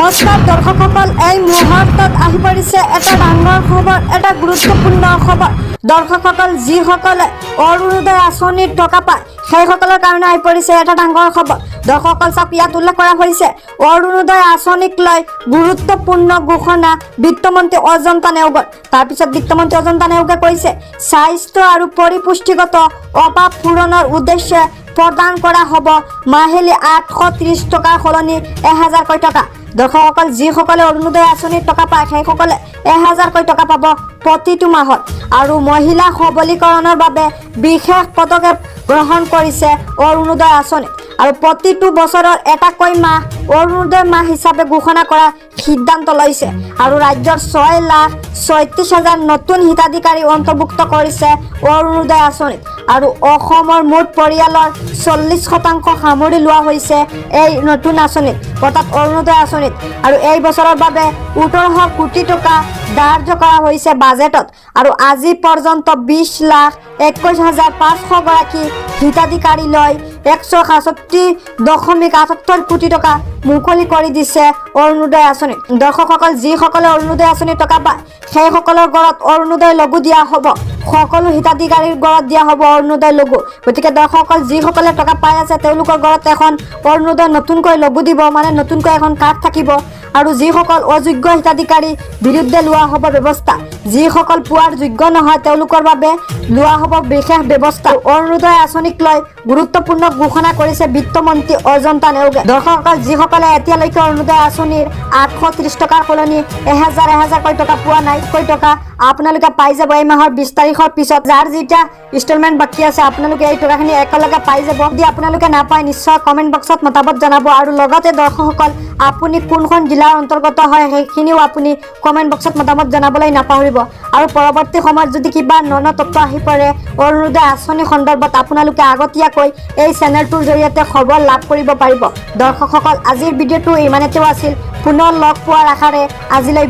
নমস্কাৰ দৰ্শকসকল, এই মুহূৰ্তত আহি পৰিছে এটা ডাঙৰ খবৰ, এটা গুৰুত্বপূৰ্ণ খবৰ। দৰ্শকসকল, যিসকলে অৰুণোদয় আঁচনিৰ টকা পায়, সেইসকলৰ কাৰণে আহি পৰিছে এটা ডাঙৰ খবৰ। দৰ্শকসকল চাওক, ইয়াত উল্লেখ কৰা হৈছে, অৰুণোদয় আঁচনিক লৈ গুৰুত্বপূৰ্ণ ঘোষণা বিত্তমন্ত্ৰী অজন্তা নেওগৰ। তাৰপিছত বিত্তমন্ত্ৰী অজন্তা নেওগে কৈছে, স্বাস্থ্য আৰু পৰিপুষ্টিগত অভাৱ পূৰণৰ উদ্দেশ্যে প্ৰদান কৰা হ'ব মাহিলী 830 টকাৰ সলনি 1000কৈ টকা। দৰ্শকসকল, যিসকলে অৰুণোদয় আঁচনিৰ টকা পায়, সেইসকলে 1000কৈ টকা পাব প্ৰতিটো মাহত। আৰু মহিলা সবলীকৰণৰ বাবে বিশেষ পদক্ষেপ গ্ৰহণ কৰিছে অৰুণোদয় আঁচনি। আৰু প্ৰতিটো বছৰৰ এটাকৈ মাহ অৰুণোদয় মাহ হিচাপে ঘোষণা কৰাৰ সিদ্ধান্ত লৈছে। আৰু ৰাজ্যৰ 6,36,000 নতুন হিতাধিকাৰী অন্তৰ্ভুক্ত কৰিছে অৰুণোদয় আঁচনিত। আৰু অসমৰ মুঠ পৰিয়ালৰ 40% সামৰি লোৱা হৈছে এই নতুন আঁচনিত, অৰ্থাৎ অৰুণোদয় আঁচনিত। আৰু এই বছৰৰ বাবে 1800 কোটি টকা ধাৰ্য কৰা হৈছে বাজেটত। আৰু আজি পৰ্যন্ত 20,21,500 গৰাকী হিতাধিকাৰীলৈ 167.78 কোটি টকা মুকলি কৰি দিছে অৰুণোদয় আঁচনিত। দৰ্শকসকল, যিসকলে অৰুণোদয় আঁচনিৰ টকা পায়, সেইসকলৰ ঘৰত অৰুণোদয় লঘু দিয়া হ'ব। সকলো হিতাধিকাৰীৰ ঘৰত দিয়া হ'ব অৰুণোদয় লঘু। গতিকে দৰ্শকসকল, যিসকলে টকা পাই আছে, তেওঁলোকৰ ঘৰত এখন অৰুণোদয় নতুনকৈ লঘু দিব, মানে নতুনকৈ এখন কাৰ্ড থাকিব। আৰু যিসকল অযোগ্য হিতাধিকাৰী বিৰুদ্ধে লোৱা হ'ব ব্যৱস্থা। যিসকল পোৱাৰ যোগ্য নহয়, তেওঁলোকৰ বাবে লোৱা হ'ব বিশেষ ব্যৱস্থা। অৰুণোদয় আঁচনিক লৈ গুৰুত্বপূৰ্ণ ঘোষণা কৰিছে বিত্তমন্ত্ৰী অজন্তা নেওগে। দৰ্শকসকল, যিসকলে এতিয়ালৈকে অৰুণোদয় আঁচনিৰ 830 টকাৰ সলনি 1000 1000কৈ টকা পোৱা নাই, কৈ টকা আপোনালোকে পাই যাব এই মাহৰ 20 তাৰিখৰ পিছত। যাৰ যেতিয়া ইনষ্টলমেণ্ট বাকী আছে, আপোনালোকে এই টকাখিনি একেলগে পাই যাব। যদি আপোনালোকে নাপায়, নিশ্চয় কমেণ্ট বক্সত মতামত জনাব। আৰু লগতে দৰ্শকসকল, আপুনি কোনখন জিলাৰ অন্তৰ্গত হয়, সেইখিনিও আপুনি কমেণ্ট বক্সত মতামত জনাবলৈ নাপাহৰিব। আৰু পৰৱৰ্তী সময়ত যদি কিবা ন ন তথ্য আহি পৰে অৰুণোদয় আঁচনি সন্দৰ্ভত, আপোনালোকে আগতীয়াকৈ এই চেনেলটোৰ জৰিয়তে খবৰ লাভ কৰিব পাৰিব। দৰ্শকসকল, আজিৰ ভিডিঅ'টো ইমানতেও আছিল। পুনৰ লগ পোৱাৰ আশাৰে আজিলৈ।